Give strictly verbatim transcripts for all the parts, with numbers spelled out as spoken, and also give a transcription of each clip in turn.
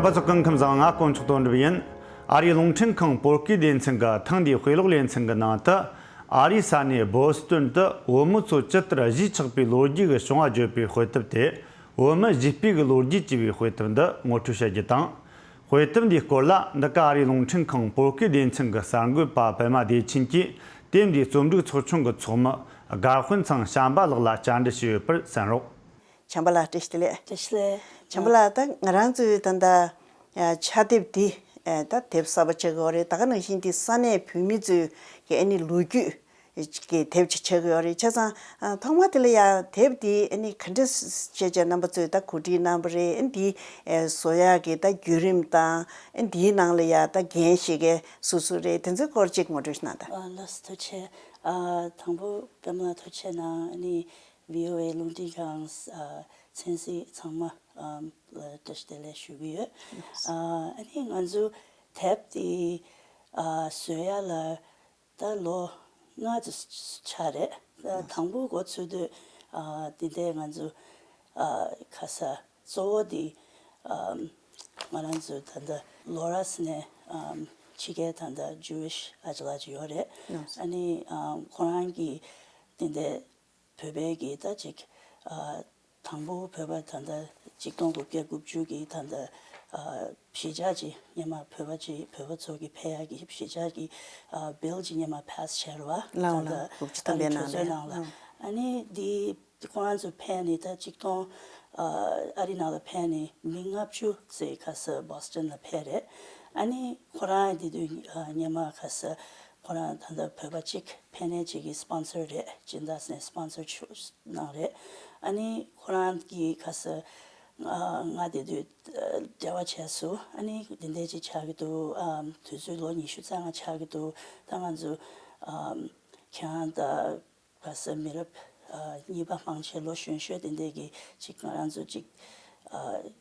པ་ཚོ་སྐུ་ཁམས་བཟང་། ང་དཀོན་མཆོག་དོན་གྲུབ་ཡིན། ཨ་རིའི་རླུང་འཕྲིན་ཁང་བོད་སྐད་སྡེ་ཚན་གྱི་ཐེངས་འདིའི་དཔེ་ཀློག་ལེ་ཚན་གྱི་ནང་དུ། ཨ་རིའི་ས་གནས་བོ་སི་ཏོན་དུ་བོད་མི་ཚོ་ཇི་ལྟར་གཞིས་ཆགས་པའི་ལོ་རྒྱུས་ཀྱི་བྱུང་བ་བརྗོད་པའི་དཔེ་དེབ་སྟེ། བོད་མི་གཞིས་སྤོས་ཀྱི་ལོ་རྒྱུས་ཅེས་པའི་དཔེ་དེབ་འདི་ངོ་སྤྲོད་བྱ་རྒྱུ་དང་། དཔེ་དེབ་འདིའི་སྐོར་ལ་འདི་ག་ཨ་རིའི་རླུང་འཕྲིན་ཁང་བོད་སྐད་སྡེ་ཚན་གྱི་གསར་འགོད་པ་པད་མ་བདེ་ཆེན་གྱིས་དེབ་འདིའི་རྩོམ་སྒྲིག་ཚོགས་ཆུང་གི་ཚོགས་མི་དགའ་དཔོན་ཚང་བྱམས་པ་ལགས་ལ་བཅར་འདྲི་ཞུས་ཡོད་པར་གསན་རོགས། བྱམས་པ་ལགས་བཀྲ་ཤིས་བདེ་ལེགས། བཀྲ་ཤིས་བདེ་ལེགས། བྱམས་པ་ལགས། ད་ང་རང་ཚོའི་ད་ལྟ་ཕྱག་དེབ་འདི་ད་དེབ་གསར་པ་ཆགས་ཀྱི་ཡོད་རེད། ད་ག་ནང་བཞིན་འདི་ས་གནས་བོད་མི་ཚོའི་གི་ཨ་ནི་ལོ་རྒྱུས་ཀྱི་དེབ་ཅིག་ཆགས་ཀྱི་ཡོད་རེད། བྱས་ཙང་ཐོག་མ་དེ་ལ་ཡ་དེབ་འདི་ཨ་ནི་ག་འདྲ་བྱས་བྱས་རྣམ་པ་ཚོས་ད་གོ་སྒྲིག་གནང་བ་རེད། ཨ་ནི་འདི་བཟོ་ཡག་གི་ད་བརྒྱུད་རིམ་དང་། ཨ་ནི་འདིའི་ནང་ལ་ཡ་ད་འགན་བཞེས་མཁན་སུ་སུ་རེད། དེ་ཚོའི་སྐོར་ཅིག་ངོ་སྤྲོད་གནང་དང་། ཨ། ལགས་སོ། ཐུགས་རྗེ་ཆེ། ཨ། དང་པོ་པད་མ་ལགས་ཐུགས་རྗེ་གནང་། ཨ་ནི་བི་ཨོ་ཨེ་རླུང་འཕྲིན་ཁང་། ཨ། ཚན་རིག་ཚང་མ། ཨམ། ལ་བཀྲ་ཤིས་བདེ་ལེགས་ཞུ་གི་ཡོད། ཨ། ཨ་ནི་ང་ཚོ་དེབ་དེ། ཨ། བཟོ་ཡ་ལ་ད་ལོ་ལྔ་ཙམ་ཆགས་རེད། ཨ། དང་པོ་འགོ་ཚུགས་དུས། ཨ། དེ་འདྲའི་ང་ཚོ། ཨ། ཁ་ས་གཙོ་བོ་དེ། ཨམ། ང་རང་ཚོ་ད་ལྟ་ལོ་རས་ནས། ཨམ། ཕྱི་རྒྱལ་ད་ལྟ་ཇུ་ཝིཤ་ཨ་ཅག་ལགས་ཅིག་ཡོད་རེད། ཨ་ནི། ཨམ། ཁོ་རང་གིས་དེ་འདྲའི་བོད་པའི་གི་ད་ཅིག། ཨ། དང་པོ་བོད་པ་ད་ལྟ་ཆིག་སྟོང་དགུ་བརྒྱ་དགུ་བཅུ་གི་ད་ལྟ། ཨ། གཞིས་ཆགས་ཅིག་སྔོན་མ་བོད་པ་ཅིག་བོད་པ་ཚོ་གི་ཕེབས་ཡག་གི་གཞིས་ཆགས་ཀྱི། ཨ། བིལ་ཅིག་སྔོན་མ་ཕ་སི་བྱས་རེད་པ། ལགས་འོང་། ད་ལྟ་དགུ་བཅུ་ཐམ་པའི་ནང་ནས། ཨ་ནི་འདི་ཁོ་རང་ཚོ་ཕེབས་ནས་ད་ཆིག་སྟོང་། ཨ། ཨ་རི་ནང་ལ་ཕེབས་ནས་མི་ལྔ་བཅུ་ཙམ་ཁ་ས་བོ་སི་ཊོན་ལ་ཕེབས་རེད། ཨ་ནི་ཁོ་རང་དེ་དུས། ཨ། སྔོན་མ་ཁ་ས་ཁོ་རང་ད་ལྟ་བོད་པ་གཅིག་ཕན་ནན་གཅིག་གིས་སི་པོན་སར་རེད། སྦྱིན་བདག་ནས་སི་པོན་སར་ཆུ་གནང་རེད། ཨ་ནི་ཁོ་རང་གིས་ཁ་ས་ང་ང་དེ་དུས་འབྲེལ་བ་བྱས་སོང་། ཨ་ནི་འདི་འདྲ་ཅིག་ཆགས་ཀྱི་འདུག། ཨམ། དུས་ཚོད་ལོ་ཉི་ཤུ་རྩ་ལྔ་ཆགས་ཀྱི་འདུག། ད་ང་ཚོ། ཨམ། ཁྱེད་རང་དང་ཁ་ས་མི་རབས། ཨ། གཉིས་པ་མང་ཆེ་ལོ་གཞོན་ཤོས་དེ་འདྲས་ཀྱིས་ཅིག་ང་རང་ཚོ་ཅིག། ཨ།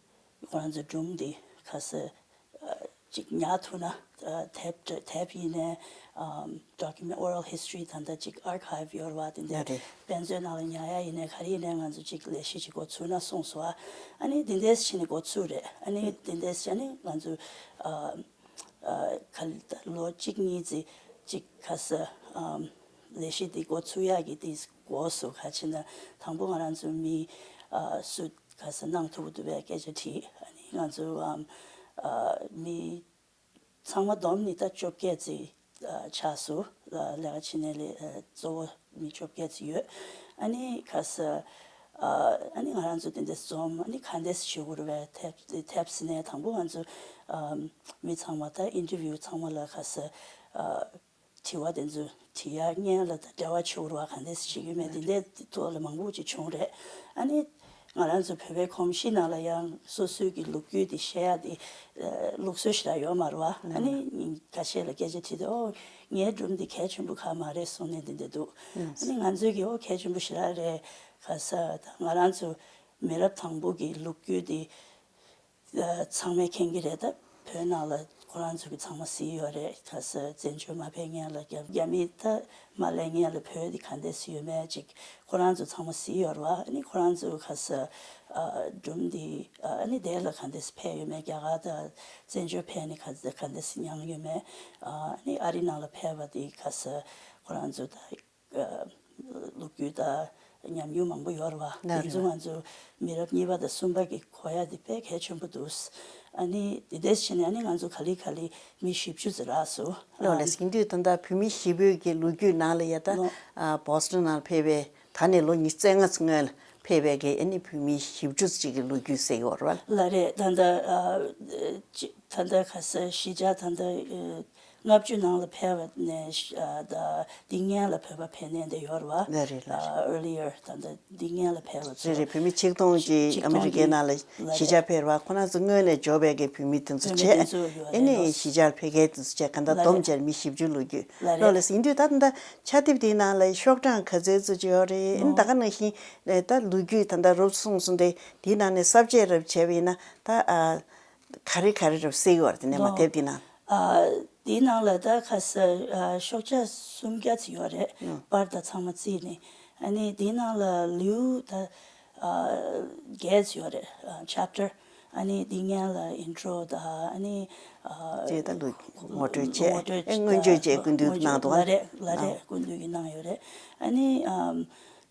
ཁོ་རང་ཚོའི་སྒྲུང་འདི་ཁ་ས། ཨ། ཅིག་ཉར་ཐུབ་ན། ཨ། དེབ་དེབ་ཡིན་ནའི། ཨམ། ཌོ་ཀུ་མེན་ཊི། oral history ད་ལྟ་ཅིག་ཨར་ཁའིབ་ཡོད་རེད་པ། དེ་འདྲས། ཡོད་རེད། དཔེ་མཛོད་ནང་ལ་ཉར་ཡ་ཡིན་ནའི་ག་རེ་ཡིན་ནའི་ང་ཚོ་ཅིག་ལས་གཞི་ཅིག་འགོ་ཚུགས་ན་གསུངས་སོང་། ཨ། ཨ་ནི་དེ་འདྲས་བྱས་ནས་འགོ་ཚུགས་རེད། ཨ་ནི་དེ་འདྲས་བྱས་ནས་ང་ཚོ། ཨ། ཨ། ག་ལོ་གཅིག་གཉིས་ཙམ་ཅིག་ཁ་ས། ཨམ། ལས་གཞི་འདི་འགོ་ཚུགས་ཡག་གི་དེ་འགོ་སུ་ག་ཅི་ན། དང་པོ་ང་རང་ཚོ་མི། ཨ། སུ་ག་ས་གནང་ཐུབ་འདུག་པའི་སྐད་ཆ་དྲིས། ཨ་ནི་ང་ཚོ། ཨམ། ཨ། མི་ཚང་མ་བསྡོམས་ནས་ད་བཅོ་བརྒྱད་ཙམ། ཨ། ཆགས་སོང་། ཨ། ལས་ཀ་བྱེད་མཁན་ལས། ཨ། གཙོ་བོ་མི་བཅོ་བརྒྱད་ཙམ་ཡོད། ཨ་ནི་ཁ་ས། ཨ། ཨ་ནི་ང་རང་ཚོ་དེ་འདྲ་འཛོམས། ཨ་ནི་ག་འདྲས་བྱེད་དགོས་རེད་པས། དེབ་དེབ་ཟེར་ནས་དང་པོ་ང་ཚོ། ཨ། མི་ཚང་མ་ད་ཨིན་ཊར་བིའུ་ཚང་མ་ལ་ཁ་ས། ཨ། དྲི་བ་དེ་ཚོ་དྲི་ཡ་སྔོན་ལ་ད་འབྲེལ་བ་བྱེད་དགོས་རེད་པ། ག་འདྲས་བྱེད་ཀྱི་ཡོད་མེད་དེ་འདྲའི་ཐོག་ལ་མང་པོ་ཅིག་བྱུང་རེད། ཨ་ནི་ང་རང་ཚོ་བོད་པའི་གོམས་གཤིས་ནང་ལ་ཡང་སོ་སོའི་གི་ལོ་རྒྱུས་དེ་བཤད་ཡ་དེ། ཨ། ལུགས་སྲོལ་ཞེ་དྲག་ཡོད་མ་རེད་པ། ཨ་ནི་ཁ་ཤས་ལ་སྐད་ཆ་དྲིས་དུས། ཨོ། ངའི་སྒྲུང་འདི་གལ་ཆེན་པོ་གང་མ་རེད་གསུངས་ནས་འདི་འདྲ་འདུག། ཨ་ནི་ང་ཚོས་ཀྱིས་ཨོ་གལ་ཆེན་པོ་ཞེ་དྲག་རེད། ཁ་ས་ད་ང་རང་ཚོ་མི་རབས་དང་པོ་གི་ལོ་རྒྱུས་དེ། ཨ། ཚང་མས་མཁྱེན་གྱི་རེད། ད་བོད་ནང་ལ་ཁོ་རང་ཚོ་གི་ཚང་མ་གཟིགས་ཡོད་རེད། ཁ་ས་བཙན་བྱོལ་མ་ཕེབས་སྔོན་ལ་རྒྱ་རྒྱ་མི་ད་མ་སླེབས་སྔོན་ལ་བོད་འདི་ག་འདྲས་ཡོད་མེད་ཅིག་ཁོ་རང་ཚོ་ཚང་མ་གཟིགས་ཡོད་རེད་པ། ཨ་ནི་ཁོ་རང་ཚོ་ཁ་ས། ཨ། སྒྲུང་འདི། ཨ། ཨ་ནི་དེ་ལ་ག་འདྲས་ཕེབས་ཡོད་མེད། རྒྱ་གར་དང་བཙན་བྱོལ་ཕེབས་ནས་ག་ག་འདྲས་མྱངས་ཡོད་མེད། ཨ། ཨ་ནི་ཨ་རི་ནང་ལ་ཕེབས་པ་འདི་ཁ་ས་ཁོ་རང་ཚོ་ད། ཨ། ལོ་རྒྱུས་དང་ཉམས་མྱོང་མང་པོ་ཡོད་རེད་པ། ལགས་རེད། དེ་ཚོ་ང་ཚོ་མི་རབས་གཉིས་པ་དང་གསུམ་པ་གི་གོ་ཡ་དེ་དཔེ་གལ་ཆེན་པོ་འདུག། ཨ་ནི་དེ་འདྲས་བྱས་ནས་ཨ་ནི་ང་ཚོ་ག་ལེ་ག་ལེ་མི་བཞི་བཅུ་ཙམ་རག་སོང་། ལགས་རེད། ཡིན་དུས་ད་ལྟ་བོད་མི་བཞི་པོའི་གི་ལོ་རྒྱུས་ནང་ལ་ཡ་ད། ལོ། ཨ། བོ་སི་ཊོན་ནང་ཕེབས་པའི་ད་ནས་ལོ་ཉི་ཤུ་རྩ་ལྔ་ཙམ་སྔོན་ལ་ཕེབས་པའི་གི་ཨ་ནི་བོད་མི་བཞི་བཅུ་ཙམ་ཅིག་གི་ལོ་རྒྱུས་ཟེར་གྱི་ཡོད་རེད་པ། ལགས་རེད། ད་ལྟ། ཨ། ཅི། ད་ལྟ་ཁ་ས་གཞིས་ཆགས་ད་ལྟ། ཨ། ལྔ་བཅུ་ནང་ལ་ཕེབས་པ་ནས། ཨ། ད་འདི་སྔོན་ལ་བོད་པ་ཕེབས་མཁན་དེ་ཡོད་རེད་པ། ལགས་རེད། ལགས་རེད། ཨ། earlier ད་ལྟ་འདི་སྔོན་ལ་ཕེབས་པ་ཚོ། རེད་རེད། བོད་མི་ཆིག་སྟོང་གཅིག་ཆིག་སྟོང་ཨ་མི་རི་ཀའི་ནང་ལ། ལགས་རེད། གཞིས་ཆགས་ཕེབས་པ་ཁོ་རང་ཚོ་སྔོན་ནས་འབྱོར་བའི་གི་བོད་མི་དེ་ཚོ། བོད་མི་བྱས། དེ་ཚོ་ཡོད་རེད། ཨ་ནི་ལགས། གཞིས་ཆགས་ཕེབས་མཁན་དེ་ཚོ་བྱས། གང་ལྟར། ལགས་རེད། བསྡོམས་བྱས་མི་བཞི་བཅུ་ལོ་རྒྱུས། ལགས་རེད། ལགས་རེད། ཡིན་དུས་ད་ད་ལྟ་ཕྱག་དེབ་དེའི་ནང་ལ་ཤོག་གྲངས་ག་ཚོད་ཙམ་ཅིག་ཡོད་རེད། ཨ་ནི། ཨོ། ད་ག་ནང་བཞིན་ད་ལོ་རྒྱུས་ད་ལྟ་རོབ་གསུངས་སོང་སྟེ། དེའི་ནང་ནས་གསར་བཅད་རབ་བྱས་པ་ཡིན་ན་ད། ཨ། ག་རེ་ག་རེ་རེད་ཟེར་གྱི་ཡོད་རེད། དེ་ནས་མ། ལོ། དེབ་དེའི་ནང་། ཨ། དེའི་ནང་ལ་ད་ཁ་ས། ཨ། ཤོག་བྱ་སུམ་བརྒྱ་ཙམ་ཡོད་རེད། ཨང་། པར་དང་ཚང་མ་བརྩིས་ནས། ཨ་ནི་དེའི་ནང་ལ་ལེའུ་ད། ཨ། བརྒྱད་ཙམ་ཡོད་རེད། ཨ། chapter། ཨ་ནི་འདི་སྔོན་ལ་ཨིན་ཊྲོ་དང་ཨ་ནི་ཨ་དེ་ད་ལོ་ངོ་སྤྲོད་བྱས་ངོ་སྤྲོད་ཨེ་སྔོན་བརྗོད་བྱས་སྐུ་མདུན་དུ་གནང་འདུག་ལ་ཨ། རེད་ལ་རེད། སྐུ་མདུན་གྱིས་གནང་ཡོད་རེད། ཨ་ནི་ཨམ།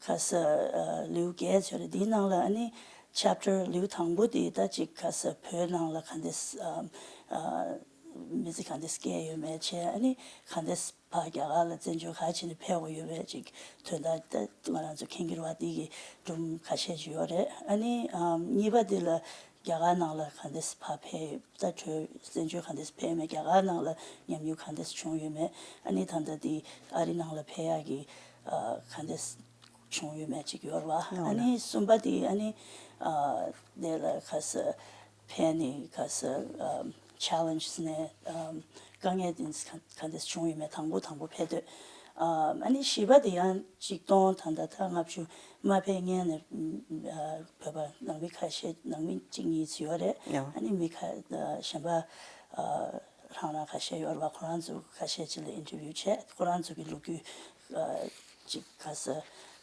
ཁ་ས་ཨ་ལེའུ་བརྒྱད་ཚོད་རེད། འདིའི་ནང་ལ་ཨ་ནི་ཆེབ་ཊར་ལེའུ་དང་པོ་དེ་ད་ཅིག་ཁ་ས་བོད་ནང་ལ་ག་འདྲས་ཨམ་ཨ་མི་ཚེ་ག་འདྲས་སྐྱེལ་ཡོད་མེད་བྱས། ཨ་ནི་ག་འདྲས་ཕར་རྒྱ་གར་ལ་བཙན་བྱོལ་ག་བྱས་ནས་ཕེབས་དགོས་ཡོད་པའི་ཅིག་དོན་དག་ད་ང་རང་ཚོ་མཁྱེན་གྱི་རེད་བ། འདི་གི་སྒྲུང་ཁ་ཤས་ཅིག་ཡོད་རེད། ཨ་ནི་ཨམ་གཉིས་པ་འདི་ལ་རྒྱ་གར་ནང་ལ་ག་འདྲས་ཕར་ཕེབས་ད་བྲོས་བཙན་བྱོལ་ག་འདྲས་ཕེབས་མེད། རྒྱ་གར་ནང་ལ་ཉམས་མྱོང་ག་འདྲས་བྱུང་ཡོད་མེད། ཨ་ནི་ད་ལྟ་འདི་ཨ་རི་ནང་ལ་ཕེབས་ཡག་གི་ཨ་ག་འདྲས་བྱུང་ཡོད་མེད་ཅིག་ཡོད་རེད་བ། ཨ་ནི་གསུམ་པ་དེ་ཨ་ནི་ཨ་དེ་ལ་ཁ་ས་ཕན་ནི་ཁ་ས་ཨམ་ཆེ་ལེན་ཇི་ནས་ཨམ་དཀའ་ངལ་དེ་ག་ག་འདྲས་བྱུང་ཡོད་མེད། དང་པོ་དང་པོ་ཕེབས་དུས་ཨམ་ཨ་ནི་བཞི་པ་དེ་ཡང་ཆིག་སྟོང་ད་ལྟ་ད་ལྔ་བཅུ་མ་ཕེབས་སྔོན་ནས་ཨ་བོད་པ་ནང་མི་ཁ་ཤས་ནང་མི་གཅིག་གཉིས་ཅིག་ཡོད་རེད། ཨ་ནི་མི་ཁ་ཨ་གཞན་པ་ཨ་རང་རང་ཁ་ཤས་ཡོད་རེད་བ། ཁོ་རང་ཚོ་ཁ་ཤས་ཅིག་ལ་ཨིན་ཊར་བིའུ་བྱས། ཁོ་རང་ཚོ་གི་ལོ་རྒྱུས་ཨ་ཅིག་ཁ་ས་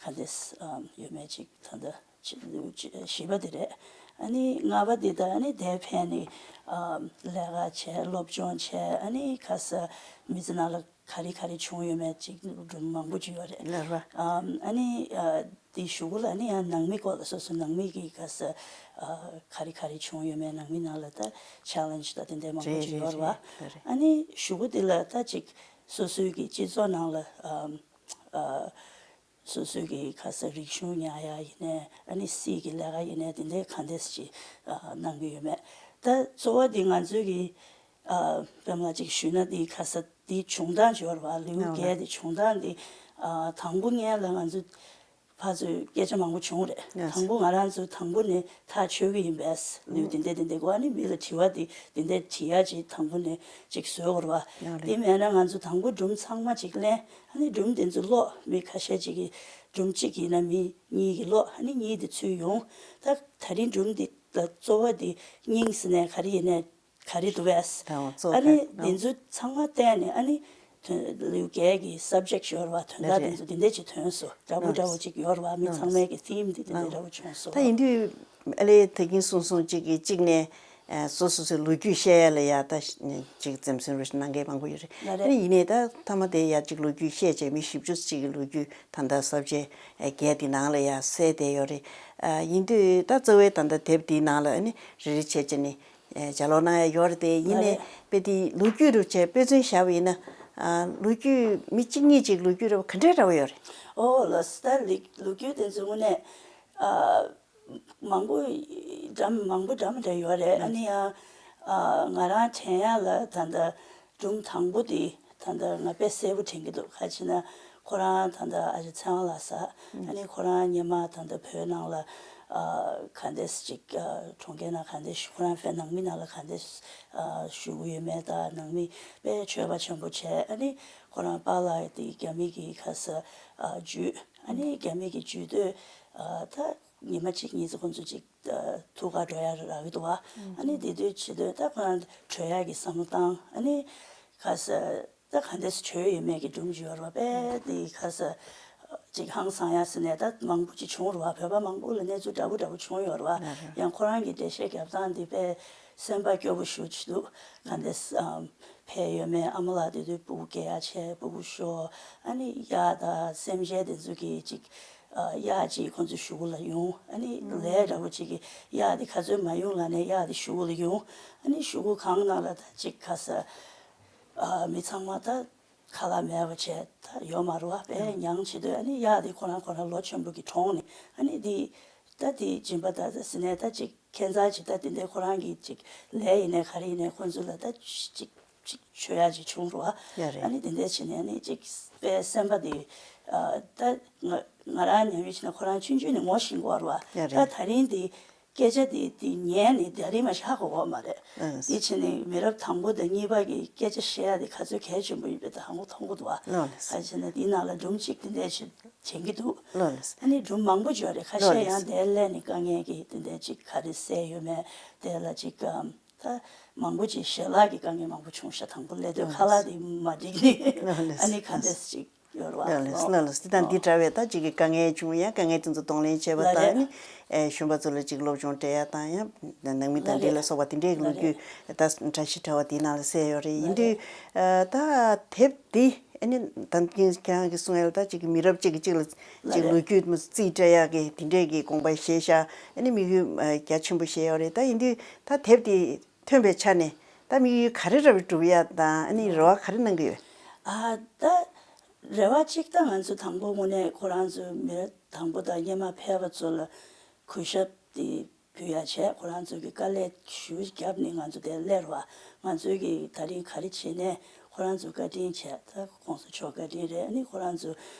ག་འདྲས་ཨམ་ཡོད་མེད་ཅིག་ད་ལྟ་ཅིག་ཅིག་བཞི་པ་དེ་རེད། ཨ་ནི་ལྔ་པ་དེ་ད་ཨ་ནི་དེ་ཕན་ནི་ཨམ་ལས་ཀ་བྱས། སློབ་སྦྱོང་བྱས། ཨ་ནི་ཁ་ས་མི་ཚེ་ནང་ལ་ག་རེ་ག་རེ་བྱུང་ཡོད་མེད་ཅིག་སྒྲུང་མང་པོ་ཅིག་ཡོད་རེད། ལགས་རེད། ཨམ་ཨ་ནི་ཨ་དེ་གཞུག་གུ་ལ་ཨ་ནི་ཡང་ནང་མི་སྐོར་ལ་སོ་སོ་ནང་མི་གི་ཁ་ས་ཨ་ག་རེ་ག་རེ་བྱུང་ཡོད་མེད། ནང་མི་ནང་ལ་ད་ཆེ་ལེན་ཇི་ད་དེ་འདྲ་མང་པོ་རེད་ཅིག་ཡོད་རེད་རེད་བ། རེད་རེད། ཨ་ནི་གཞུག་གུ་དེ་ལ་ད་ཅིག་སོ་སོའི་གི་སྤྱི་ཚོགས་ནང་ལ་ཨམ་ཨ་སོ་སོའི་གི་ཁ་ས་རིག་གཞུང་ཉར་ཡག་ཡིན་ནའི་ཨ་ནི་སྲིད་ཀྱི་ལས་ཀ་ཡིན་ནའི་དེ་འདྲའི་ག་འདྲས་ཅིག་ཨ་གནང་གི་ཡོད་མེད། ད་གཙོ་བོ་དེ་ང་ཚོའི་གི་ཨ་དཔེ་མ་ཅིག་ཞུས་ན་དེ་ཁ་ས་དེ་བྱུང་སྟངས་ཅིག་ཡོད་རེད་བ། ལེའུ་ཨ་བརྒྱད་དེ་བྱུང་སྟངས་དེ་ཨ་དང་པོ་སྔོན་ལ་ང་ཚོ་ཕར་ཚུར་སྐད་ཆ་མང་པོ་བྱུང་རེད། ཨ་དང་པོ་ང་རང་ཚོ་དང་པོ་ནས་ཐག་ཆོད་གི་ཡིན་པས། ལེའུ་དེ་འདྲ་དེ་འདྲ་གོ་ཨ་ནི་མི་ལ་དྲི་བ་དེ་དེ་འདྲ་དྲི་ཡག་ཅིག་དང་པོ་ནས་ཅིག་བཟོས་ཡོད་རེད་བ། ཡང་རེད། དེ་མེད་ན་ང་ཚོ་དང་པོ་སྒྲུང་ཚང་མ་ཅིག་ལེན། ཨ་ནི་སྒྲུང་དེ་ཚོ་ཀློག་མི་ཁ་ཤས་ཅིག་གིས་སྒྲུང་གཅིག་ཡིན་ན་མི་གཉིས་ཀྱིས་ཀློག་ཨ་ནི་གཉིས་དེ་ཚུར་ཡོང་། ད་ད་རིང་སྒྲུང་འདི་ལ་གཙོ་བོ་དེ་སྙིང་ཟེར་ནས་ག་རེ་ཡིན་ནའི་ག་རེ་འདུག་བས། ད་འོ་གཙོ་ཨ་ནི་ག་འདི་ཚོ་ཚང་མ་བལྟས་ནས་ཨ་ནི་དོན་ལེའུ་བརྒྱད་ཀྱི་སབ་ཇེག་ཡོད་རེད་བ། དོན་དག་རེད། དེ་ཚོ་འདི་འདྲས་ཅིག་ཐོན་སོང་། འདྲ་པོ་འདྲ་པོ་ཅིག་ཡོད་རེད་བ། མི་ཚང་མའི་གི་ཐིམ་འདི་འདི་འདྲ་འདྲ་པོ་བྱུང་སོང་། ད་ཡིན་དུས་ཨ་ལེ་ད་གིན་གསུངས་སོང་། གཅིག་གིས་གཅིག་ནས་ཨ་སོ་སོ་སོའི་ལོ་རྒྱུས་བཤད་ཡ་ལ་ཡ་ད་ཅིག་འཛེམ་ཟོན་རེ་གནང་མཁན་མང་པོ་ཡོད་རེད། ལགས་རེད། ཨ་ནི་ཡིན་ནའི་ད་མཐའ་མ་དེ་ཡ་གཅིག་ལོ་རྒྱུས་བཤད་བྱས་མི་བཞི་བཅུ་ཅིག་གི་ལོ་རྒྱུས་ད་ལྟ་སབ་ཇེག་བརྒྱད་འདི་ནང་ལ་ཡ་གསལ་བསྡད་ཡོད་རེད། ཨ་ཡིན་དུས་ད་གཙོ་བོའི་ད་ལྟ་དེབ་འདིའི་ནང་ལ་ཨ་ནི་རེ་རེ་བྱས་བྱས་ནས་ཨ་ལྗགས་ཀློག་གནང་ཡ་ཡོད་རེད་དེ། ཡིན་ནའི་ལགས་རེད། དཔེ་དེ་ལོ་རྒྱུས་རུ་བྱས་དཔེ་མཚོན་བཞག་པ་ཡིན་ན་ཨ་ལོ་རྒྱུས་མི་གཅིག་གཉིས་ཅིག་ལོ་རྒྱུས་ར་བ་ག་འདྲས་འདྲ་བོ་ཡོད་རེད། ཨོ་ལགས་སོ། ད་ལི་ལོ་རྒྱུས་དེ་ཚོ་དངོས་གནས་ཨ་མང་པོ་འདྲ་མི་མང་པོ་འདྲ་མི་འདྲ་ཡོད་རེད། ཨ་ནི་ཡང་ཨ་ང་རང་དྲན་ཡག་ལ་ད་ལྟ་སྒྲུང་དང་པོ་དེ་ད་ལྟ་ང་དཔེ་གསལ་པོ་དྲན་གྱི་འདུག་ག་རེ་ཟེར་ན་ཁོ་རང་ད་ལྟ་ཨ་ཅག་ཚེ་དབང་ལགས་ཨ་ནི་ཁོ་རང་སྔོན་མ་ད་ལྟ་བོད་ནང་ལ་ཨ་ག་འདྲས་ཅིག་ཨ་གྲོང་ཁྱེར་ནང་ག་འདྲས་ཤི་ཁོ་རང་ཕེབས་ནང་མི་ནང་ལ་ག་འདྲས་ཨ་བཞུགས་ཡོད་མེད་དང་། ནང་མི་དཔེ་ཆོས་པ་ཆེན་པོ་བྱས། ཨ་ནི་ཁོ་རང་པཱ་ལགས་དེ་རྒྱ་མི་གི་ག་ས་ཨ་བརྒྱུད། ཨ་ནི་རྒྱ་མི་གི་བརྒྱུད་དུས་ཨ་ད་ཉི་མ་གཅིག་གཉིས་ཙམ་ཁོང་ཚོ་ཅིག་ཨ་ཐུག་ག་འགྲོ་ཡ་རག་གི་འདུག་བ། ཨ་ནི་དེ་དུས་བྱེད་དུས་ད་ཁོ་རང་བྲོས་ཡ་གི་བསམ་བློ་བཏང་། ཨ་ནི་ག་ས་ད་ག་འདྲས་བྲོས་ཡོད་མེད་ཀྱི་སྒྲུང་ཅིག་ཡོད་རེད་བ། དཔེ་དེ་ག་ས་ཅིག་ཧང་སང་ཡ་ཟེར་ནས་ད་མང་པོ་ཅིག་བྱུང་རེད་བ། བོད་པ་མང་པོ་ལ་གནས་ཚུལ་འདྲ་པོ་འདྲ་པོ་བྱུང་ཡོད་རེད་བ། ཡང་ཁོ་རང་གི་འགྲེལ་བཤད་རྒྱབ་སྟངས་དེ་དཔེ་སེམས་པ་སྐྱོ་པོ་ཞེ་པོ་ཅིག་འདུག་ག་འདྲས་ཨམ་ཕེབས་ཡོད་མེད། ཨ་མ་ལགས་དེ་དུས་སྤུ་གུ་སྐྱེ་ཡ་བྱས། སྤུ་གུ་ཤོར། ཨ་ནི་གཡག་དང་སེམས་ཅན་དེ་ཚོ་གི་ཅིག་ཨ་གཡག་ཅིག་ཁོང་ཚོའི་གཞུག་གུ་ལ་ཡོང་། ཨ་ནི་ལས་འདྲ་པོ་ཅིག་གིས་གཡག་དེ་ག་ཚོད་མ་ཡོང་ལབ་ནས་གཡག་དེ་གཞུག་གུ་ལ་ཡོང་། ཨ་ནི་གཞུག་གུ་གང་ན་ལ་ད་ཅིག་ག་ས་ཨ་མི་ཚང་མ་ད་ཁ་ལག་མེད་པ་བྱས་ད་ཡོད་མ་རེད་བ། དཔེ་མྱངས་བྱེད་དུས་ཨ་ནི་གཡག་དེ་ཁོ་རང་ཁོ་རང་ལོ་ཆེན་པོ་གི་གྲོངས་ནས། ཨ་ནི་དེ་ད་དེ་སྦྱིན་པ་ད་ཟེར་ནས་ད་ཅིག་ཁྱད་མཚར་ཅིག་ད་དེ་འདྲའི་ཁོ་རང་གི་ཅིག་ལས་ཡིན་ནའི་ག་རེ་ཡིན་ནའི་ཁོ་ཚོ་ལ་ད་ཅིག་ཅིག་ཅིག་བྱོས་ཡ་ཅིག་བྱུང་རེད་བ། ཡ་རེད། ཨ་ནི་དེ་འདྲ་བྱས་ནས་ཨ་ནི་ཅིག་དཔེ་སེམས་པ་དེ་ཨ་ད་ང་ང་རང་ཉམས་མྱོང་བྱས་ན་ཁོ་རང་ཆུང་ཆུང་ནས་ངོ་ཤེས་ཀྱི་ཡོད་རེད་བ། ཡ་རེད། ད་ད་རིང་དེ་སྐད་ཆ་དེ་དེ་ཉན་ནས་ད་རིང་མ་ཤག་གོ་བ་མ་རེད། ཨ་དེ་བྱས་ནས་མི་རབས་དང་པོ་དང་གཉིས་པ་གི་སྐད་ཆ་བཤད་ཡ་དེ་ག་ཚོད་གལ་ཆེན་པོ་ཡིན་པའི་ད་ཧ་གོ་མཐོང་གི་འདུག་བ། ལགས་ལགས། ག་བྱས་ན་དེའི་ནང་ལ་སྒྲུང་གཅིག་དེ་འདྲ་ཞིག་དྲན་གྱི་འདུག་ལགས་ལགས། ཨ་ནི་སྒྲུང་མང་པོ་ཅིག་ཡོད་རེད། ཁ་ཤས་ཡང་དེར་སླེབས་ནས་དཀའ་ངལ་གྱི་དེ་འདྲ་ཅིག་ག་རེ་བསལ་ཡོད་མེད་དེ་ལ་ཅིག་ཨམ་ད་མང་པོ་ཅིག་ཞལ་ལག་གི་དཀའ་ངལ་མང་པོ་བྱུང་ཤག་དང་པོ་སླེབས་དུས་ཁ་ལག་དེ་མ་འགྲིག་ནས་ཨ་ནི་ག་འདྲས་ཅིག་ ཡོད་རེད་བ། ལགས་ལགས་ལགས་ལགས། དེ་དང་འདི་འདྲ་བའི་ད་ཅིག་གི་དཀའ་ངལ་བྱུང་ཡང་དཀའ་ངལ་དེ་ཚོ་གདོང་ལེན་བྱས་པ་ལ་དང་རེད། ཨ་ནི་ཨེ་གཞོན་པ་ཚོ་ལ་ཅིག་སློབ་སྦྱོང་སྤྲད་ཡ་དང་ཡང་ནང་མི་དང་ལ་འབྲེལ་རེད། ལ་སོགས་པ་དེ་འདྲའི་ལ་ལོ་རྒྱུས་ད་བཀྲ་ཤིས་ཕྲེང་བ་དེའི་ནང་ལ་གསལ་ཡོད་རེད། ཡིན་དུས་ཨ་ད་དེབ་འདི་ཨ་ནི་ད་ཁྱེད་རང་གིས་གསུང་ཡ་ལ་ད་ཅིག་གི་མི་རབས་གཅིག་གིས་གཅིག་ལ་ལ་ཅིག་ལོ་རེད། རྒྱུས་མ་རྩིས་སྤྲད་ཡག་གི་དེ་འདྲའི་གི་དགོངས་པ་བཞེས་ཤག་ཨ་ནི་དམིགས་ཡུལ་ཨ་རྒྱ་ཆེན་པོ་བཞེས་ཡོད་རེད། ད་ཡིན་དུས་ད་དེབ་དེ་ཐོན་པའི་ཆ་ནས་ད་དམིགས་ཡུལ་ག་རེ་ར་བསྒྲུབ་ཡ་དང་ཨ་ནི་རེ་བ་ག་རེ་གནང་གི་ཡོད། ཨ་ད་རེ་བ་གཅིག་ད་ང་ཚོ་དང་པོ་དངོས་གནས་ཁོ་རང་ཚོ་མི་རབས་དང་པོ་དང་སྔོན་མ་ཕེབས་པ་ཚོ་ལ་གུས་ཞབས་དེ་ཕུལ་ཡ་བྱས། ཁོ་རང་ཚོ་གི་དཀའ་ལས་ཞེ་པོ་བརྒྱབ་ནས་ང་ཚོ་དེར་སླེབས་པ། ང་ཚོའི་གི་ད་རིང་ག་རེ་བྱས་ནས་ཁོ་རང་ཚོ་བཀའ་དྲིན་བྱས། ད་༸གོང་ས་མཆོག་བཀའ་དྲིན་རེད། ཨ་ནི་ཁོ་རང་ཚོ་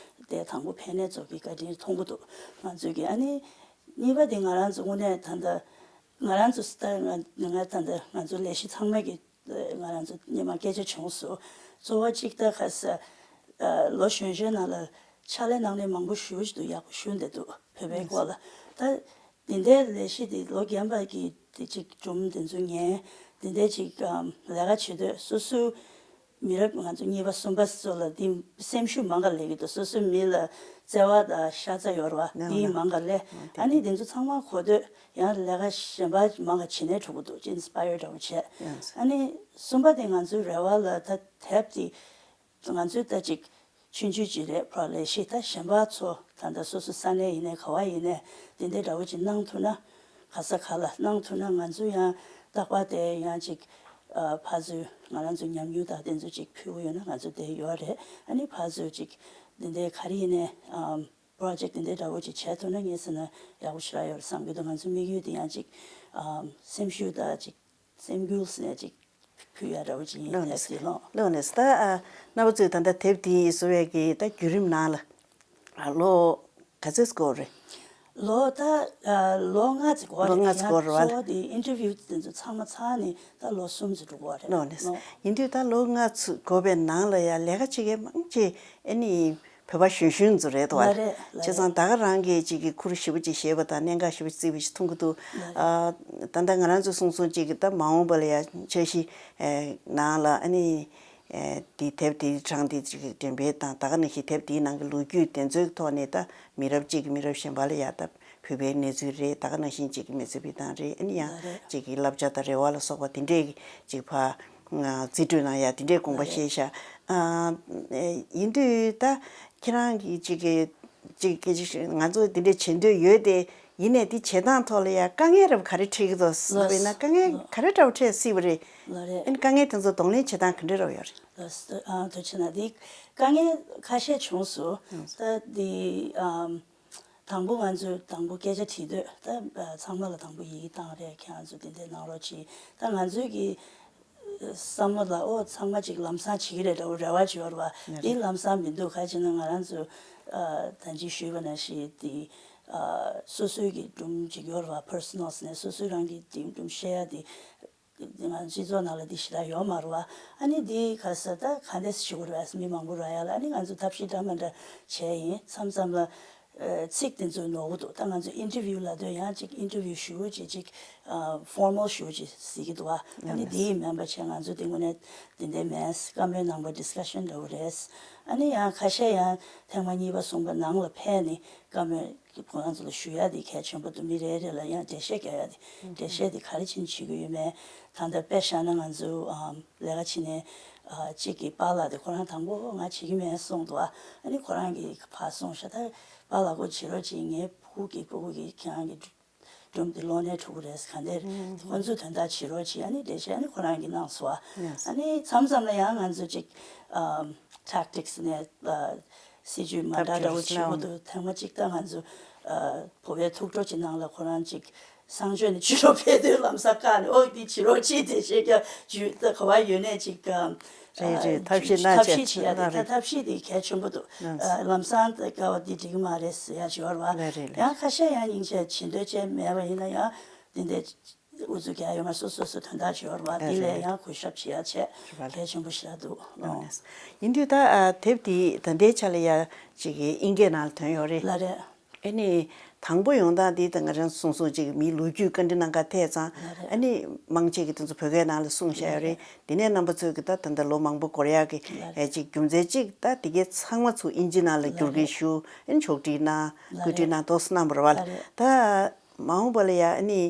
དེ་དང་པོ་ཕེབས་ནས་ཚོ་གི་བཀའ་དྲིན་མཐོང་གི་འདུག་ང་ཚོའི་གི། ཨ་ནི་གཉིས་པ་དེ་ང་རང་ཚོ་དངོས་གནས་ད་ལྟ་ང་རང་ཚོ་ད་ང་ང་ད་ལྟ་ང་ཚོ་ལས་གཞི་ཚང་མ་གི་ང་རང་ཚོ་སྔོན་མ་སྐད་ཆ་བྱུང་སོང་། གཙོ་བོ་གཅིག་ད་ག་ས་ལོ་གཞོན་གཞོན་ནང་ལ་ཕྱག་ལས་གནང་མཁན་མང་པོ་ཞེ་པོ་ཅིག་འདུག་ཡག་པོ་ཞུ་བསྡད་འདུག་བོད་པའི་སྐོར་ལ། ད་དེ་འདྲའི་ལས་གཞི་དེ་ལོ་རྒན་པ་གི་དེ་ཅིག་སྒྲུང་དེ་ཚོ་ཉན། དེ་འདྲའི་ཅིག་ལས་ཀ་བྱེད་དུས་སོ་སོའི་མི་རབས་ང་ཚོ་གཉིས་པ་གསུམ་པ་ཚོ་ལ་དེ་སེམས་ཤུགས་མང་ག་ལས་ཀྱི་འདུག་སོ་སོའི་མི་ལ་བརྩེ་བ་དང་ཤ་ཚ་ཡོད་རེད་བ། དེ་མང་ག་ལས། ཨ་ནི་དེ་ཚོ་ཚང་མ་གོ་དུས་ཡང་ལས་ཀ་གཞན་པ་མང་ག་བྱེད་ནས་འགྲོ་གི་འདུག་ཅིག་ཨིན་སི་པ་ཡར་འདྲ་བོ་བྱས། ཨ་ནི་གསུམ་པ་དེ་ང་ཚོའི་རེ་བ་ལ་ད་དེབ་དེ་ང་ཚོས་ད་ཅིག་ཆུང་ཆུང་ཅིག་རེད། ཕར་ལས་གཞི་ད་གཞན་པ་ཚོ་ད་ལྟ་སོ་སོ་ས་གནས་ཡིན་ནའི་ག་བ་ཡིན་ནའི་དེ་འདྲའི་འདྲ་བོ་ཅིག་གནང་ཐུབ་ན། ག་ས་ག་ལ་གནང་ཐུབ་ན་ང་ཚོ་ཡང་རྟག་པར་དེ་ཡང་ཅིག་ཨ་ཕར་ཚུར་ང་རང་ཚོ་ཉམས་མྱོང་དང་དེ་ཚོ་ཅིག་ཕུལ་གྱི་ཡོད་ན་ང་ཚོ་དེ་ཡོད་རེད། ཨ་ནི་ཕར་ཚུར་ཅིག་དེ་འདྲའི་ག་རེ་ཡིན་ནའི་ཨམ་པོ་རོ་ཇེག་དེ་འདྲའི་འདྲ་བོ་ཅིག་བྱས་ཐུབ་ན་ངས་ཟེར་ན་ཡག་པོ་ཞེ་དྲག་ཡོད་རེད་བསམ་གྱི་འདུག་ང་ཚོའི་དམིགས་ཡུལ་དེ་ཡང་ཅིག་ཨམ་སེམས་ཤུགས་དང་ཅིག་སེམས་འགུལ་ཟེར་ཅིག་ཕུལ་ཡ་འདྲ་བོ་ཅིག་ཡིན། ལགས་ནས་དེབ་དེ་ལོ། ལགས་ནས་ད་ཨ་རྣམ་པ་ཚོས་ད་ལྟ་དེབ་དེ་བཟོ་བའི་གི་ད་བརྒྱུད་རིམ་ནང་ལ་ཨ་ལོ་ག་ཚོད་འགོར་རེད། ལོ་ད་ཨ་ལོ་ལྔ་ཙམ་འགོར་ལོ་རེད། ལྔ་ཙམ་འགོར་རེད་བ། ཡང་གཙོ་བོ་དེ་ཨིན་ཊར་བིའུ་དེ་ཚོ་ཚང་མ་ཚར་ནས་ད་ལོ་གསུམ་ཙམ་འགྲོ་གི་རེད། ལགས་ནས་ལོ། ཡིན་དུས་ད་ལོ་ལྔ་ཙམ་འགོར་བའི་ནང་ལ་ཡ་ལས་ཀ་བྱེད་མཁན་མང་ཆེ་ཨ་ནི་བོད་པ་གཞོན་གཞོན་ཚོ་རེད་དོ། ལགས་རེད་ལགས་རེད། བྱས་ཙང་ད་ག་རང་གིས་ཅིག་གི་ཁུར་ཞེ་པོ་ཅིག་བཞེས་པ་དང་གནད་འགག་ཞེ་པོ་ཅིག་བརྩིས་པ་ཞིག་མཐོང་གི་འདུག་ལགས་རེད། ཨ་ད་ལྟ་ང་རང་ཚོ་གསུང་སོང་ཅིག་གི་ད་མ་འོངས་པ་ལ་ཡ་འཆར་གཞི་ཨེ་ནང་ལ་ཨ་ནི་ཨེ་དེ་དེབ་དེ་གྲངས་དེ་ཅིག་འགྲེམས་སྤེལ་དང་ད་ག་ནང་བཞིན་དེབ་དེའི་ནང་གི་ལོ་རྒྱུས་དེ་ཚོའི་ཐོག་ནས་ད་མི་རབས་གཅིག་གིས་མི་རབས་གཞན་པ་ལ་ཡ་ད་བོད་པའི་གནས་ཚུལ་རེད། ད་ག་ནང་བཞིན་ཅིག་གི་མི་ཚེ་བི་དང་རེད། ཨ་ནི་ཡང་ལགས་རེད། ཅིག་གི་བསླབ་བྱ་དང་རེ་བ་ལ་སོགས་པ་དེ་འདྲས་ཅིག་ཕ་རྩིས་སྤྲོད་གནང་ཡ་དེ་འདྲའི་དགོངས་པ་ལགས་རེད། བཞེས་ཤག་ཨ་ཡིན་དུས་ད་ཁྱེད་རང་གིས་ཅིག་གི་ཅིག་གི་ཅིག་ང་ཚོ་དེ་འདྲས་བྱེད་འདོད་ཡོད་དེ། ཡིན་ནའི་དེ་བྱེད་སྟངས་ཐོག་ལ་ཡ་དཀའ་ངལ་རབ་ག་རེ་འཕྲད་ཀྱི་འདུག་ཟེར་བས་ན། ལགས་དཀའ་ངལ་ག་རེ་འདྲ་བོ་འཕྲད་སྲིད་པ་རེད། ལགས་རེད། ཨ་ནི་དཀའ་ངལ་དེ་ཚོ་གདོང་ལེན་བྱེད་སྟངས་ག་འདྲ་རབ་ཡོད་རེད། ལགས་སོ། ཨ་ཐུགས་རྗེ་གནང་། དེ་དཀའ་ངལ་ཁ་ཤས་བྱུང་སོང་། ད་དེ་ཨམ་དང་པོ་ང་ཚོས་དང་པོ་སྐད་ཆ་དྲིས་དུས་ད་ཚང་མ་ལ་དང་པོ་ཡི་གེ་བཏང་རེད། ཁྱེད་རང་ཚོ་དེ་འདྲས་གནང་རོགས་གྱིས། ད་ང་ཚོའི་གི་བསམ་བློ་ལ་ཨོ་ཚང་མ་ཅིག་ལམ་སང་བྱེད་ཀྱི་རེད་འདྲ་བོ་རེ་བ་ཅིག་ཡོད་རེད་བ། དེ་ལམ་སང་མི་འདུག་ག་ཅི་ན་ང་རང་ཚོ་ཨ་ད་ཅི་ཞུས་པ་ནང་བཞིན་དེ་ཨ་སོ་སོའི་གི་སྒྲུང་ཅིག་ཡོད་རེད་བ། པར་སོ་ནལ་ནས་སོ་སོའི་རང་གི་དེ་སྒྲུང་བཤད་ཡ་དེ། ང་ཚོ་སྤྱི་ཚོགས་ནང་ལ་འདི་ཞེ་དྲག་ཡོད་མ་རེད་བ། ཨ་ནི་འདི་ག་ས་ད་ག་འདྲས་ཞུ་དགོས་རེད་བ། མི་མང་པོ་རག་ཡ་ལ་ཨ་ནི་ང་ཚོ་ཐབས་ཤེས་འདྲ་མི་འདྲ་བྱས་ཡིན། མཚམས་མཚམས་ལ་ཨ་ཚིག་དེ་ཚོ་ནོར་གི་འདུག་ད་ང་ཚོ་ཨིན་ཊར་བིའུ་ལབ་དུས་ཡང་ཅིག་ཨིན་ཊར་བིའུ་ཞུ་ཅིག་ཅིག་ཨ་ཕོར་མལ་ཞུ་ཅིག་ཟེར་གི་འདུག་བ། ཨ་ནི་འདི་ཡིན་མིན་པ་བྱས་ང་ཚོ་དེ་དངོས་གནས་དེ་འདྲས་མེད། བཀའ་མོལ་གནང་པ་ཌི་སི་ཀ་ཤན་འདྲ་བོ་རེད། ཨ་ནི་ཡང་ཁ་ཤས་ཡང་ཐེངས་མ་གཉིས་པ་གསུམ་པ་ནང་ལ་ཕེབས་ནས་བཀའ་མོལ། ཁོ་རང་ཚོ་ལ་ཞུ་ཡ་དེ་གལ་ཆེན་པོ་འདུག་མི་རེ་རེ་ལ་ཡང་འགྲེལ་བཤད་རྒྱག་ཡ་དེ། འགྲེལ་བཤད་དེ་ག་རེ་བྱས་ནས་བྱེད་ཀྱི་ཡོད་མེད། ད་ལྟ་དཔེ་བཞག་ན་ང་ཚོ་ཨམ་ལས་ཀ་བྱེད་མཁན་ཨ་གཅིག་གི་པཱ་ལགས་དེ་ཁོ་རང་དང་པོ་ང་བྱེད་ཀྱི་མེད་གསུངས་འདུག་ཨ་ནི་ཁོ་རང་གིས་ཕར་གསུངས་ཤག་ད་པཱ་ལགས་ཁོ་བྱེད་རོགས་གྱིས། ངའི་ཕྲུ་གུ་གི་ཕྲུ་གུ་གིས་ཁྱེད་རང་གི་སྒྲུང་དེ་ཀློག་ནས་འགྲོ་གི་རེད། ག་འདྲས་ཁོ་ཚོའི་དོན་དག་བྱེད་རོགས་གྱིས། ཨ་ནི་འགྲེལ་བཤད་ཨ་ནི་ཁོ་རང་གིས་གནང་སོང་བ། ཨ་ནི་མཚམས་མཚམས་ལ་ཡང་ང་ཚོ་ཅིག་ཨམ་ཊེག་ཊིག་སི་ནས་ཨ། སྲིད་ཇུས་མ་འདྲ་འདྲ་བོ་བྱེད་དགོས་འདུག་ཐེངས་མ་གཅིག་ད་ང་ཚོ་ཨ་བོད་པའི་ཐུགས་སྤྲོ་ཅིག་ནང་ལ་ཁོ་རང་ཅིག་གསང་སྤྱོད་ནས་ཕྱི་ལོགས་ཕེབས་དུས་ལམ་སང་བཀག་ནས་ཨོ་འདི་བྱེད་རོགས་གྱིས། དེ་བྱེད་རྒྱུ་ཇུས་ད་ག་བ་ཡོད་ནས་ཅིག་ཨ་རེད་རེད། ཐབས་ཤེས་གནང་ཐབས་ཤེས་བྱེད་ཡ་རེད། ད་ཐབས་ཤེས་དེ་གལ་ཆེན་པོ་འདུག་ཨ་ལམ་སང་ད་དཀའ་བ་འདི་འགྲིག་གི་མ་རེད་ཟེར་ཡ་ཅིག་ཡོད་རེད་བ། ཡང་ཁ་ཤས་ཡང་སྙིང་རྗེ་བྱེད་འདོད་ཅན་མེད་པ་ཡིན་ན་ཡང་འདི་འདྲའི། ཨུ་ཚུགས་རྒྱག་ཡོད་མ་རེད། སོ་སོ་སོ་དོན་དག་ཅིག་ཡོད་རེད་བ། ཨ་དེ་ལས་རེད་ཡང་གུས་ཞབས་བྱེད་ཡ་བྱས་རེད་བ། གལ་ཆེན་པོ་ཞིག་ལ་འདུག་ཨོ། ཡིན་དུས་ད་ཨ་དེབ་དེ་ད་ལྟའི་ཆ་ལ་ཡ་ཅིག་གི་དབྱིན་སྐད་ནང་ལ་ཐོན་ཡོད་རེད། ལགས་རེད། ཨ་ནི་དང་པོ་ཡོང་སྟངས་འདི་ད་ང་རང་གསུངས་སོང་། ཅིག་མིའི་ལོ་རྒྱུས་བཀའ་འདྲི་གནང་ག་ཐད་ཙང་། ལགས་རེད། ཨ་ནི་མང་ཆེ་གིས་དེ་ཚོ་བོད་སྐད་ནང་ལ་གསུངས་བཞག་ཡོད་རེད། འདི་ནས་རྣམ་པ་ཚོས་ཀྱི་ད་ད་ལྟ་ལོ་མང་པོ་འགོར་ཡག་གི། ལགས་རེད། ཨེ་ཅིག་རྒྱུ་མཚན་གཅིག་ད་དེ་གའི་ཚང་མ་ཚུར་དབྱིན་ཇི་ནང་ལ་བསྒྱུར་གི་ཞུ། ཨ་ནི་ཕྱོགས་སྒྲིག་གནང་། ལགས་བཀོད་སྒྲིག་རེད། གནང་། ཏོག་ཙམ་གནང་བ་རེད་བ། ལགས་རེད། ད་མ་འོངས་པ་ལ་ཡ་ཨ་ནི་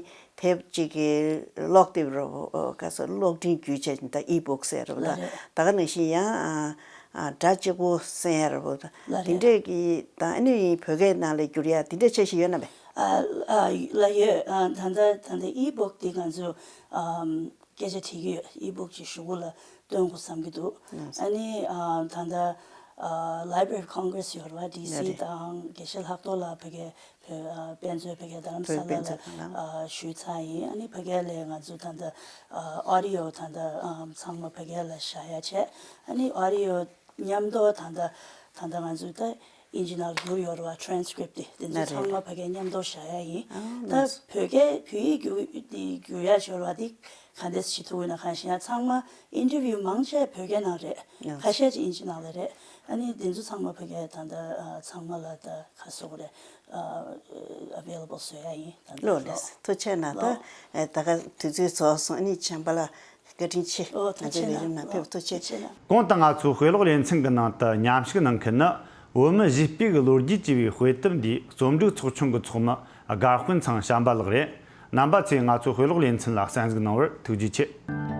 དེབ་ཅིག་གི་ཀློག་དེབ་རེད་བ། ཨོ་ག་ས་ཀློག་འཕྲིན་བརྒྱུད་བྱས་ད་ཨི་བུག་ཟེར་རེད་བ། ད་ལགས་རེད། ད་ག་ནང་བཞིན་ཡང་ཨ་ཨ་སྒྲ་གཅིག་པོ་གསན་ཡ་རེད་བ། ལགས་དེ་རེད། འདྲས་ཀྱི་ད་ཨ་ནི་བོད་སྐད་ནང་ལ་བསྒྱུར་ཡ་དེ་འདྲས་འཆར་གཞི་ཡོད་ན་མེད། ཨ་ཨ་ལགས་ཡོད། ཨ་ད་ལྟ་ད་ལྟ་ཨི་བུག་དེ་ང་ཚོ་ཨམ་སྐད་ཆ་དྲིས་ཀྱི་ཡོད། ཨི་བུག་ཅིག་གཞུག་གུ་ལ་སྟོན་དགོས་བསམ་གྱི་འདུག་ཨ་ནི་ཨ་ད་ལྟ་ཨ་Library of Congress ཡོད་རེད་བ། ཌི་སི་ཡ་རེད། དང་དགེ་བཤེས་ལྷག་རྡོར་ལགས་ཕ་གིའི་བོད་ཨ་དཔེ་མཛོད་ཕ་གིའི་རྡ་རམ་བོད་ས་དཔེ་ལ་མཛོད་ལ་ཁང་ནང་ཨ་ཞུས་ཚར་ཡིན། ཨ་ནི་ཕ་གིའི་ལ་ང་ཚོ་ད་ལྟ་ཨ་audio ད་ལྟ་ཨ་ཚང་མ་ཕ་གིའི་ལ་བཞག་ཡ་བྱས། ཨ་ནི་audio མཉམ་དུ་ད་ལྟ་ད་ལྟ་ང་ཚོ་ད་དབྱིན་ཇི་ནང་བསྒྱུར་ཡོད་རེད་བ། transcript དེ་དེ་ཚོ་ལགས་རེད། ཚང་མ་ཕ་གིའི་མཉམ་དུ་བཞག་ཡ་ཡིན། ཨ་ད་ལགས་སོ། བོད་སྐད་བོད་ཡིག་བསྒྱུར་དེ་བསྒྱུར་ཡ་བྱས་རེད་བ། དེ་ག་འདྲས་བྱེད་ཐུབ་ཡོད་ན། གང་ཞེ་ན་ཚང་མ་interview མང་ཆེ་བོད་སྐད་ནང་རེད། ཨ་ཁ་ཤས་ཅིག་དབྱིན་ཇི་ནང་ལ་རེད། ཨ་ནི་དེ་ཚོ་ཚང་མ་ཕ་གིའི་ད་ལྟ་ཨ་ཚང་མ་ལ་ད་ག་ཟེར་དགོས་རེད། ཨ་available བཟོ་ཡ་ཡིན། ད་ལྟ་ལགས་ལགས་སོ། ཐུགས་རྗེ་གནང་། ད་ལགས། ཨ་ད་ག་དུས་ཚོད་རྫོགས་སོང་། ཨ་ནི་བྱམས་པ་ལགས་བཀའ་དྲིན་ཆེ། ཨོ་ང་ཚོའི་ལས་རིམ་ནང་ཕེབས་ཐུགས་རྗེ་ཆེ། ཐུགས་རྗེ་གནང་། གོང་དུ་ང་ཚོའི་དཔེ་ཀློག་ལེ་ཚན་གྱི་ནང་དུ་མཉམ་ཞུགས་གནང་མཁན་ནི་བོད་མི་བཞི་པའི་གི་ལོ་རྒྱུས་ཅེས་པའི་དཔེ་དེབ་འདིའི་རྩོམ་སྒྲིག་ཚོགས་ཆུང་གི་ཚོགས་མི་དགའ་དཔོན་ཚང་བྱམས་པ་ལགས་རེད། རྣམ་པ་ཚོས་ང་ཚོའི་དཔེ་ཀློག་ལེ་ཚན་ལ་གསན་གཟིགས་གནང་བར་ཐུགས་རྗེ་ཆེ།